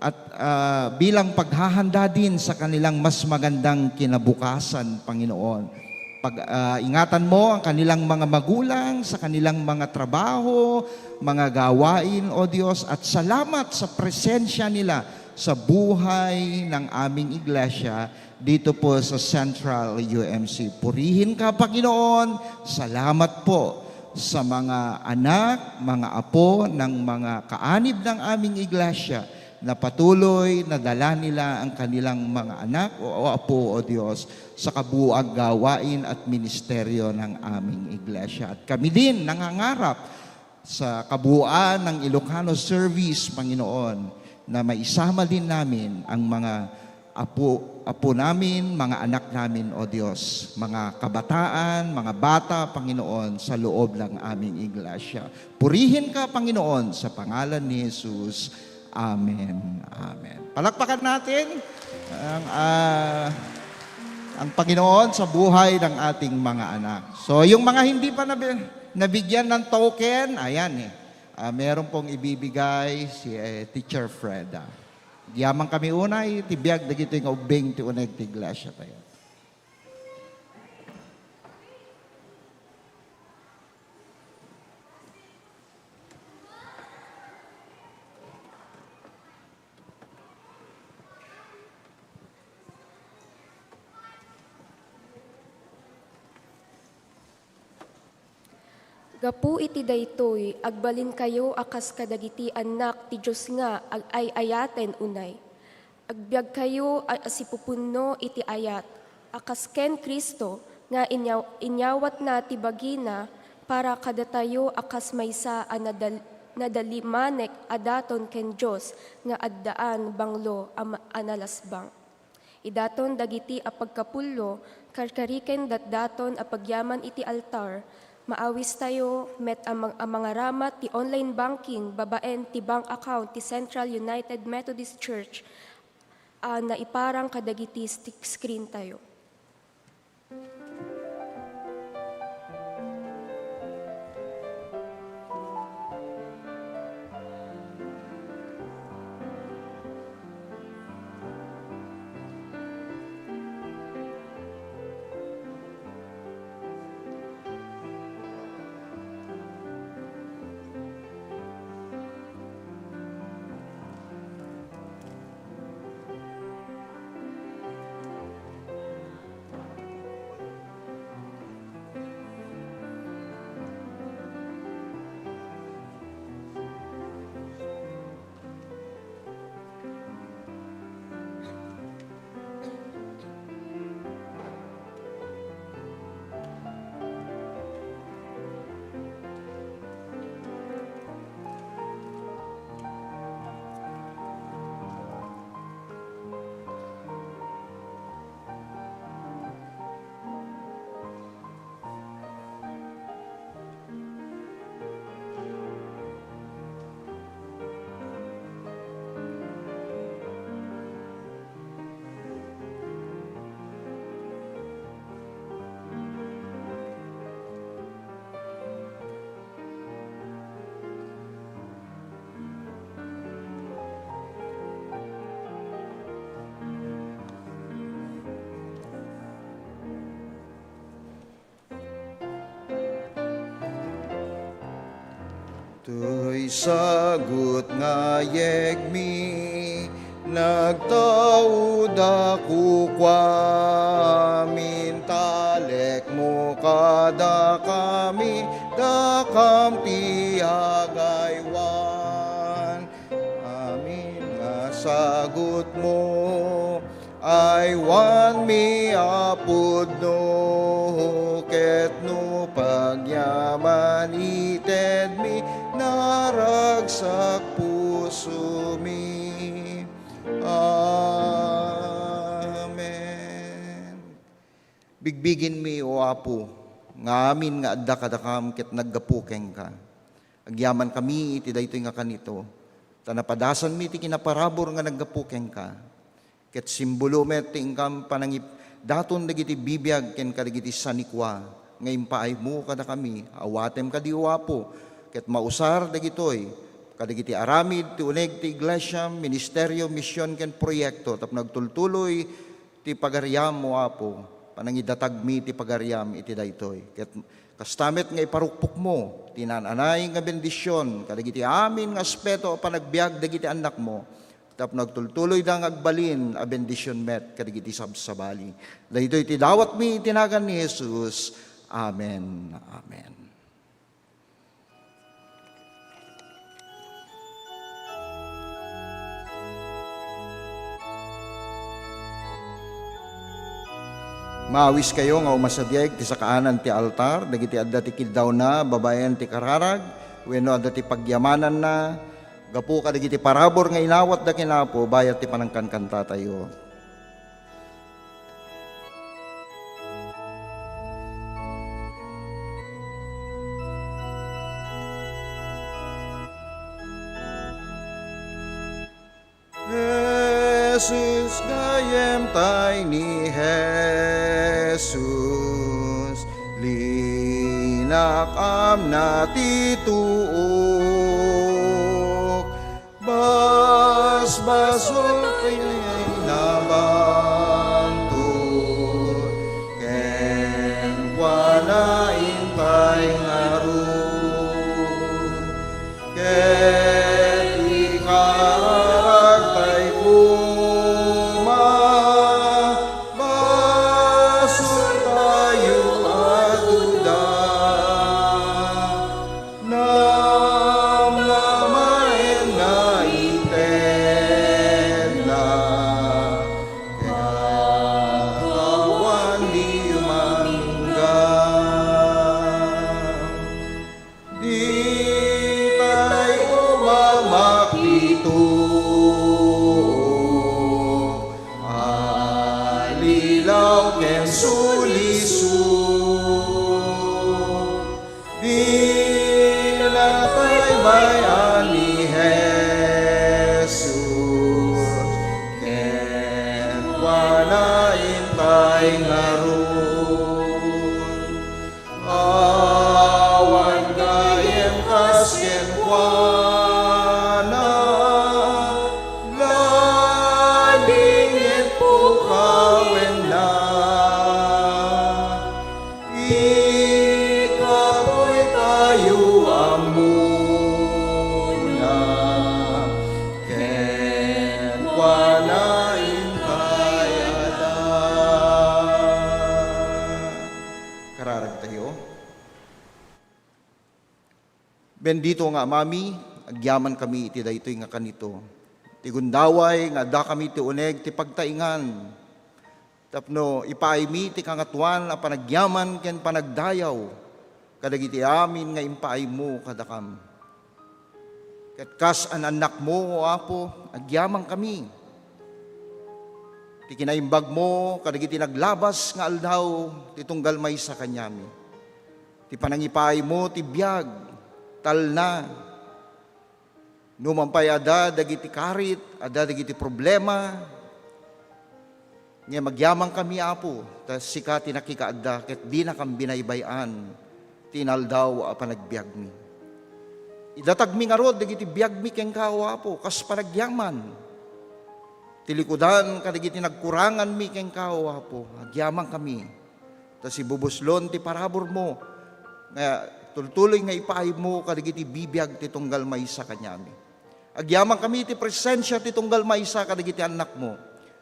at, ah, bilang paghahanda din sa kanilang mas magandang kinabukasan, Panginoon. Pag, ah, ingatan mo ang kanilang mga magulang sa kanilang mga trabaho, mga gawain, O Diyos, at salamat sa presensya nila sa buhay ng aming iglesia dito po sa Central U M C. Purihin ka, Panginoon. Salamat po sa mga anak, mga apo ng mga kaanib ng aming iglesia na patuloy na dala nila ang kanilang mga anak o, o apo, O Diyos, sa kabuuang gawain at ministeryo ng aming iglesia. At kami din nangangarap sa kabuuan ng Ilocano service, Panginoon, na maisama din namin ang mga apo, apo namin, mga anak namin, O Diyos, mga kabataan, mga bata, Panginoon, sa loob ng aming iglesia. Purihin ka, Panginoon, sa pangalan ni Jesus. Amen. Amen. Palakpakan natin ang, ah, ang Panginoon sa buhay ng ating mga anak. So, yung mga hindi pa nabi-, nabigyan ng token, ayan eh. Ah, meron pong ibibigay si, eh, Teacher Freda. Agyaman kami unay, ti biag dagitoy nga ubbing ti uneg ti iglesia tayo. Gapu iti daytoy, agbalinkayo a kas kadagiti annak ti Dios nga ag-ay-ayaten unay. Agbiagkayo a, a sipupunno iti ayat, a kas ken Cristo nga inyaw-, inyawatna ti bagina para kadatayo a kas maysa a nadal-, nadalimanek a daton ken Dios nga addaan banglo a ma-, a nalasbang. Idaton dagiti a pagkapullo, karkariken datdaton a pagyaman iti altar, maawistayo met a mang-, a mangaramat ti online banking babaen ti bank account ti Central United Methodist Church a naiparang kadagiti stick screen tayo. Toy sagut nga yegmi, nagtaud a kukuam, intalekmo kadakami, dakam ti agaywan. Amin nga sagutmo, aywanmi a pudno, ket no pagyaman itedmi, naragsak pusomi. Amen. Bigbiginmi, O Apo, nga amin nga adda kadakam ket naggapu kenka. Agyamankami iti daytoy nga kanito, ta napadasanmi ti kinaparabur nga naggapu kenka. Ket simbolo met ti inkam panangip-, daton dagiti bibiag ken kadagiti sanikua nga impaaymo kadakami. Awatem kadi, O Apo, ket mausar dagitoy kadagiti aramid ti uneg ti iglesia, ministerio, mision, ken proyekto tapno agtultuloy ti pagariam, O Apo, panangidatagmi ti pagariam iti daytoy. Ket kasta met nga iparukpokmo ti naan-anay nga bendision kadagiti amin nga aspeto a panagbiag dagiti annakmo, tapno agtultuloyda nga agbalin a bendision met kadagiti sabsabali. Daytoy ti dawatmi iti nagan ni Jesus. Amen. Amen. Maawiskayo nga umasadiag ti sakaanan ti altar, dagiti adda ti kiddawna babaen ti kararag, wenno adda ti pagyamananna gapu kadagiti parabur nga inawatda ken Apo bayat ti panangkankantatayo. Jesus, gayyem tay ni Jesus, linak amna ti tuok. Basbasol ti nabanto, kenkuana intay ngarud. Ket ikararag tay koma, basol tayo a duda. Namnamaen nga itedna, ken sulisog. Pinagbaybay-an ni Jesus, kenkuana intay ngarud. Awan gayem kas kenkuana, ladingit pukawenna. Ikapuy tayo ammona, kenkuana intay adda. Kararag tayo. Bendito nga Amami, agyamankami iti daytoy nga kanito. Ti gundaway nga addakami ti uneg ti pagtaingan. Tapno ipaaymi ti kangatoan a panagyaman ken panagdayaw kadagiti amin nga impaaymo kadakam. Ket kas an-annakmo, O Apo, agyamankami. Ti kinaimbagmo kadagiti naglabas nga aldaw ti tunggal maysa kaniami. Ti panangipaaymo ti biag, talna. Numan pay adda dagiti karit, adda dagiti problema, ngem agyamankami, Apo, ta sika ti nakikaadda ket dinakam binaybay-an ti inaldaw a panagbiagmi. Idatagmi ngarud dagiti biagmi kenka, O Apo, kas panagyaman. Ti likudan kadagiti nagkuranganmi kenka, O Apo, agyamankami. Ta sibubuslon ti paraburmo nga tultuloy nga ipaaymo kadagiti bibiag ti tunggal maysa kaniami. Agyamankami iti presensia ti tunggal maysa kadagiti annakmo.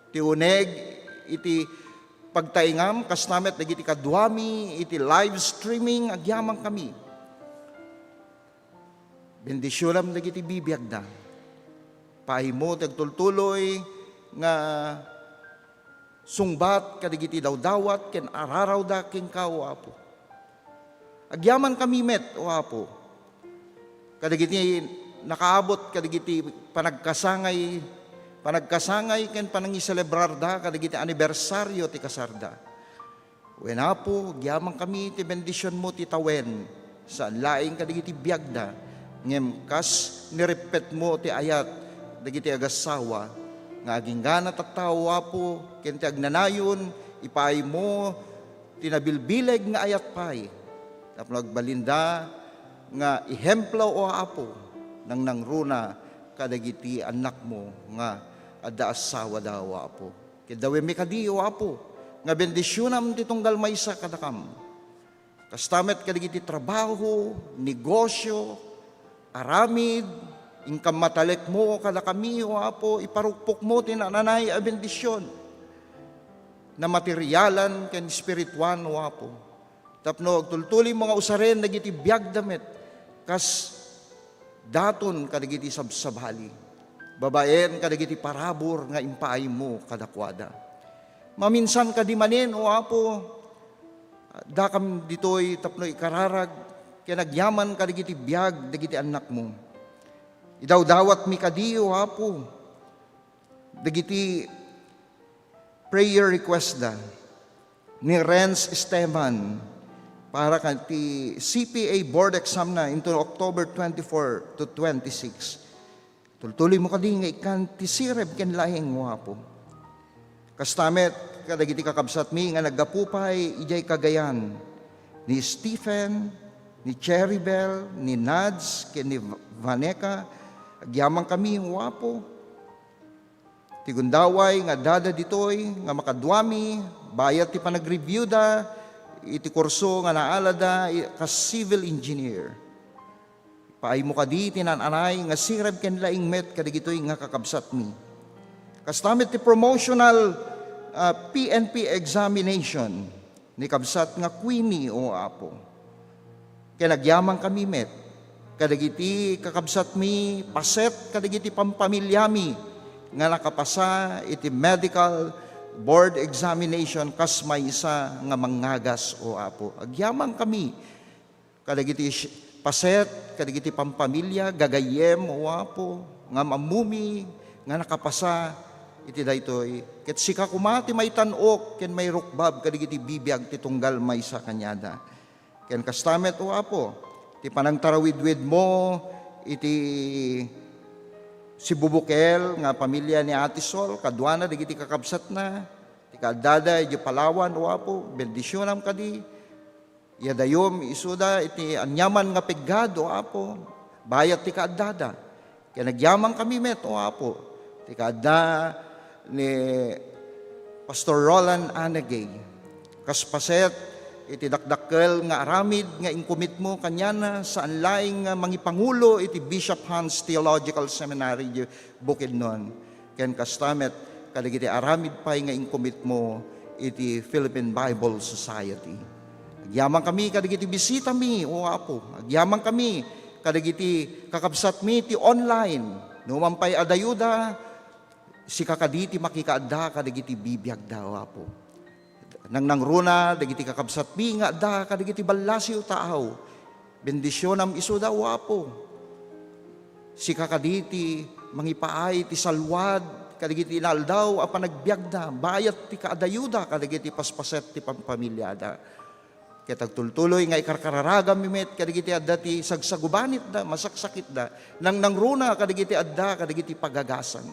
Ti uneg iti pagtaingam, kasta met dagiti kaduami iti live streaming, agyamankami. Bendisionam dagiti bibiagda. Paaymo ti agtultuloy nga sungbat kadagiti dawdawat ken ararawda kenka, O Apo. Agyamankami met, O Apo, kadagiti nakaabot kadagiti panagkasangay, panagkasangay ken panangiselebrarda kadagiti anibersario ti kasarda. Wen, Apo, agyamankami ti bendisionmo ti tawen, saan laeng kadagiti biagda, ngem kas ni reppetmo ti ayat dagiti agassawa nga aginggana tattao, Apo, ken ti agnanayon, ipaaymo ti nabilbileg nga ayat pay tapno agbalinda nga ehemplo, O Apo, nangnangruna kadagiti annakmo nga adda assawada, O Apo. Ket dawemmi kadi, O Apo, nga bendisionam ti tunggal maysa kadakam. Kasta met kadagiti trabaho, negosio, aramid, inkam matalekmo kadakami, O Apo, iparukpokmo ti naan-anay a bendision, na materialan ken espirituan, O Apo. Tapno agtultuloymo nga usaren dagiti biagda met kas daton kadagiti sabsabali, babaen kadagiti parabur nga impaaymo kadakuada. Maminsan kadi manen, O Apo, dakam ditoy tapno ikararag ken agyaman kadagiti biag dagiti annakmo. Idawdawatmi kadi, O Apo, dagiti prayer request da ni Renz Esteban para kan ti C P A board exam na into October twenty-four to twenty-six. Tultuloymo kadi nga ikkan ti sireb ken laeng, O Apo. Kasta met kadagiti kakabsatmi nga naggapu pay idiay Cagayan, ni Stephen, ni Cheribel, ni Nads, ken ni Vaneca, agyamankami, O Apo. Ti gundaway nga addada ditoy nga makaduami, bayat ti panagreviewda iti kurso nga naalada i-, kas civil engineer. Paaymo kadi ti naan-anay nga sireb ken laing met kadagitoy nga kakabsatmi. Kasta met ti promotional, ah, P N P examination ni kabsat nga Queenie, O Apo. Ken agyamankami met kadagiti kakabsatmi, paset kadagiti pampamilyami nga nakapasa iti medical board examination kas maysa nga mangngagas, O Apo. Agyamankami kadagiti sh-, paset kadagiti pampamilya, gagayyem, O Apo, nga ammomi nga nakapasa iti daytoy, ket sika koma ti maitan-ok ken mairukbab kadagiti bibiag ti tunggal maysa kaniada. Ken kasta met, O Apo, ti panangtarawidwidmo iti sibubukel nga pamilia ni Ate Sol, kaduana dagiti kakabsatna, ti kaaddada idiay Palawan, O Apo, bendisionam kadi, iyadayom isuda iti aniaman nga peggad, O Apo, bayat ti kaaddada. Ken agyamankami met, O Apo, ti kaadda ni Pastor Roland Anagay. Kas paset iti dakdakkel nga aramid nga inkomitmo kaniana, saan laeng nga mangipangulo iti Bishop Hans Theological Seminary, Bukidnon. Ken kasta met kadagiti aramid pay nga inkomitmo iti Philippine Bible Society. Agyamankami kadagiti bisitami, O Apo. Agyamankami kadagiti kakabsatmi ti online. Numan pay adayoda, sika kadi ti makikaadda kadagiti bibiagda, O Apo. Nangnangruna dagiti kakabsatmi nga adda kadagiti ballasiw taaw. Bendisionam isuda, O Apo. Sika kadi ti mangipaay ti salwad kadagiti inaldaw a panagbiagda, bayat ti kaadayoda kadagiti paspaset ti pampamilyada. Ket agtultuloy nga ikarkararagam met kadagiti adda ti sagsagubanitda, masaksakitda, nangnangruna kadagiti adda kadagiti pagagasan.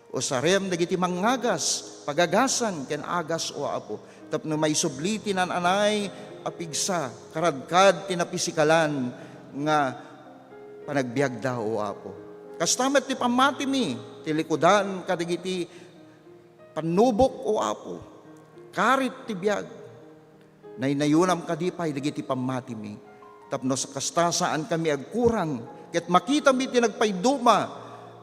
Usarem dagiti mangngagas, pagagasan ken agas, O Apo, tapno maisubli ti naan-anay a pigsa, karadkad ti napisikalan nga panagbiagda, O Apo. Kasta met ti pammatimi, ti likudan kadagiti pannubok, O Apo. Karit ti biag. Naynayonam kadi pay dagiti pammatimi, tapno sa-, kasta saankami agkurang, ket makitami ti nagpayduma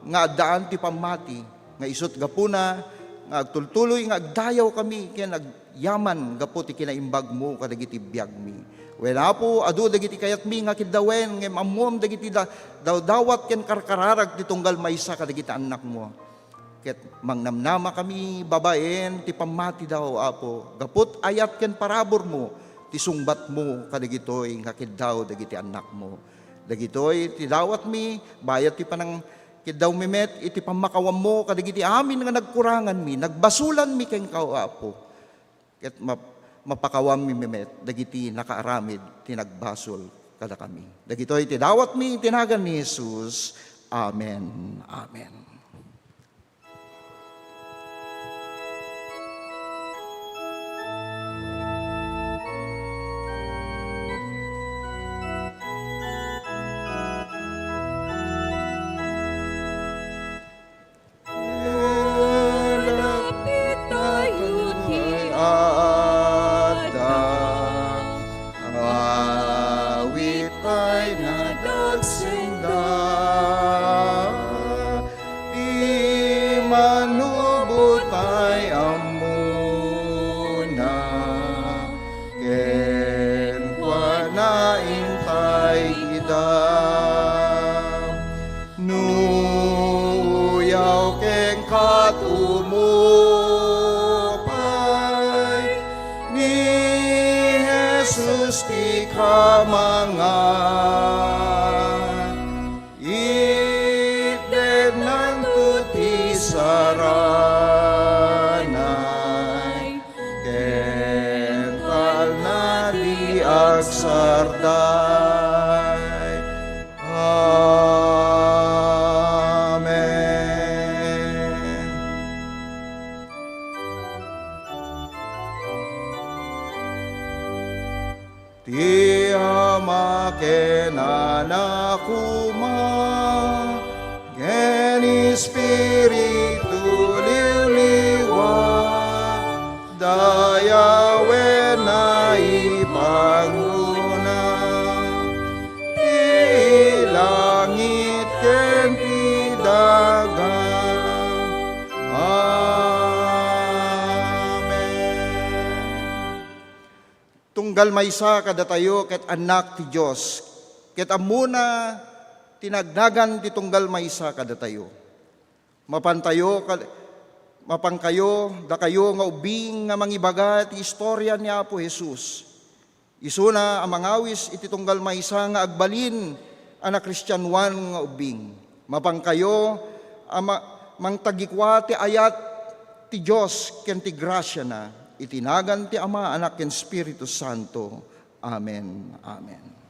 nga addaan ti pammati, nga isut' gapuna nga agtultuloy nga agdayawkami ken agyaman gapu ti kinaimbagmo kadagiti biagmi. Wen, Apo, adu dagiti kayatmi nga kiddawen, ngem ammom dagiti da-, dawdawat ken karkararag ti tunggal maysa kadagiti annakmo. Ket mangnamnamakami babaen ti pammatida, O Apo, gaput ayat ken paraburmo ti sungbatmo kadagitoy nga kiddaw dagiti annakmo. Dagitoy ti dawatmi, bayat ti panangkiddawmi met iti pammakawammo kadagiti amin nga nagkuranganmi, nagbasolanmi kenka, O Apo. Ket map-, mapakawammi met dagiti nakaaramid ti nagbasol kadakami. Dagitoy ti dawatmi iti nagan ni Jesus. Amen. Amen. Lapit tayo ti adda, awit pay nadagsenda. Ti manubot pay ammona, kenkuana intay ida. No uyaw kenka tumupay, ni Jesus ti kamangan. Itdennanto ti saranay, ken talna di agsarday. Amen. Ti Ama ken Anak koma, ken Espiritu Liwliwa, dayawen naipanguna, ti langit ken ti daga. Amen. Tunggal maysa kadatayo ket annak ti Dios, ket ammona ti nagnagan ti tunggal maysa kadatayo. Mapantayo kad-, mapankayo, dakayo nga ubbing nga mangibaga ti istorya ni Apo Jesus. Isuna a mangawis iti tunggal maysa nga agbalin a nakristianoan nga ubbing. Mapankayo a ma-, mangtagikua ti ayat ti Dios ken ti grasiana, iti nagan ti Ama, Anak, ken Espiritu Santo. Amen. Amen.